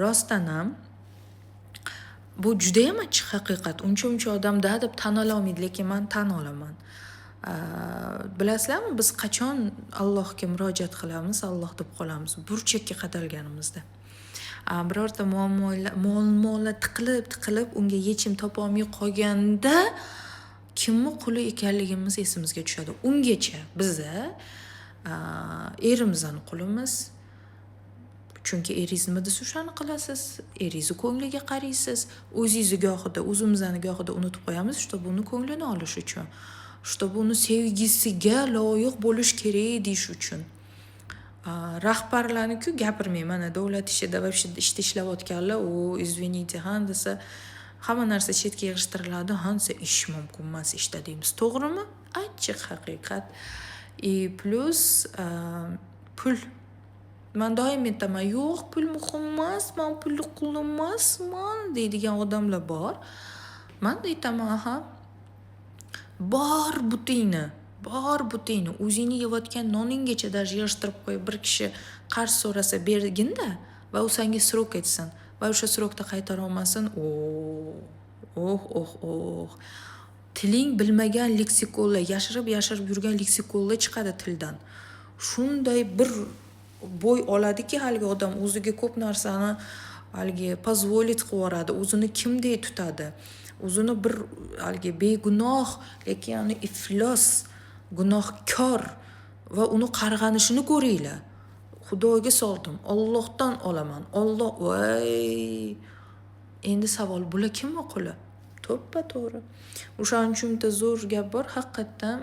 Rostdan ham bu judayam achchiq haqiqat. Uncha muncha odam "да" deb tan ololmaydi, lekin man tan olaman. Bilasizlarmi, biz qachon Allohga murojaat qilamiz, Alloh deb qolamiz? Burchakka qadalganimizda. Birorta muammolar tiqilib tiqilib, unga yechim topolmay qolganda kimni quli ekanligimiz esimizga tushadi. Ungacha biza erimizni qulimiz, chunki eringiz nima desa, o'shani qilasiz, eringizni ko'ngliga qaraysiz. O'zingizni gohida, o'zimizni gohida unutib qo'yamiz, чтобы uni ko'nglini olish uchun, чтобы uni sevgisiga loyiq bo'lish kerak deyish uchun. Rahbarlarni-ku gapirmang, mana davlat ishida, вообще ishda ishlayotganlar, u "извините" ha desa, hamma narsa chetga yig'ishtiriladi, ha desa, ish mumkin emas ishda deymiz, to'g'rimi? Achchiq haqiqat. И плюс pul. Man doim aytaman: "Yo'q, pul muhim emas, man pulni quli emasman", deydigan odamlar bor. Man aytaman: "Aha, bor butingni, bor butingni, o'zingni yeyotgan noninggacha даже yig'ishtirib qo'yib, bir kishi qarz so'rasa, berginda va u senga срок aytsin va o'sha срок da qaytara olmasin, oh oh oh, tiling bilmagan leksikonlar, yashirib yashirib yurgan leksikonlar chiqadi tildan. Shunday bir bo'y oladiki, haligi odam o'ziga ko'p narsani haligi позволить qilib yuboradi, o'zini kimdek tutadi, o'zini bir haligi begunoh, lekin iflos gunohkor va uni qarg'anishini ko'ringlar: "Xudoga soldim, Ollohdan olaman, Olloh, voy". Endi savol: bular kimni quli? To'ppa to'g'ri. O'shaning uchun bitta zo'r gap bor haqiqatdan: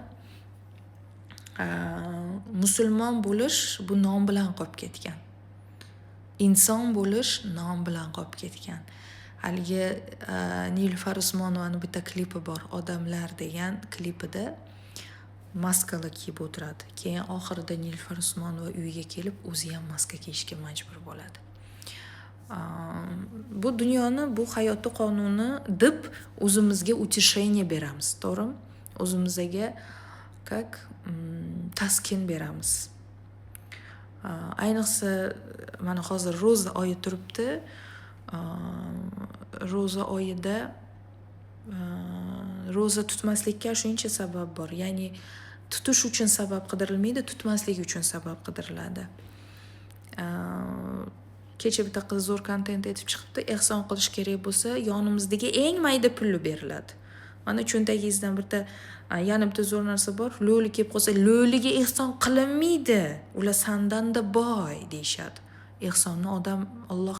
musulmon bo'lish bu nom bilan qolib ketgan, inson bo'lish nom bilan qolib ketgan. Haligi Nilufar Usmonovani bitta klipi bor, "Odamlar" degan klipida maskalar kiyib o'tiradi. Keyin oxirida Nilufar Usmonova uyiga kelib, o'zi ham maska kiyishga majbur bo'ladi. Bu dunyoni, bu hayotni qonuni deb o'zimizga утешение beramiz, to'g'rimi? O'zimizga как taskin beramiz. Ayniqsa mana hozir ro'za oyi turibdi. Ro'za oyida ro'za tutmaslikka shuncha sabab bor, ya'ni tutish uchun sabab qidirilmaydi, tutmaslik uchun sabab qidiriladi. Kecha bitta qiz zo'r kontent aytib chiqibdi: ehson qilish kerak bo'lsa, yonimizdagi eng mayda pulni beriladi. Mana cho'ntagingizdan bitta. Yana bitta zo'r narsa bor: lo'li kelib qolsa, lo'liga ehson qilinmaydi, ular sandanda boy deyishadi. Ehsonni odam Olloh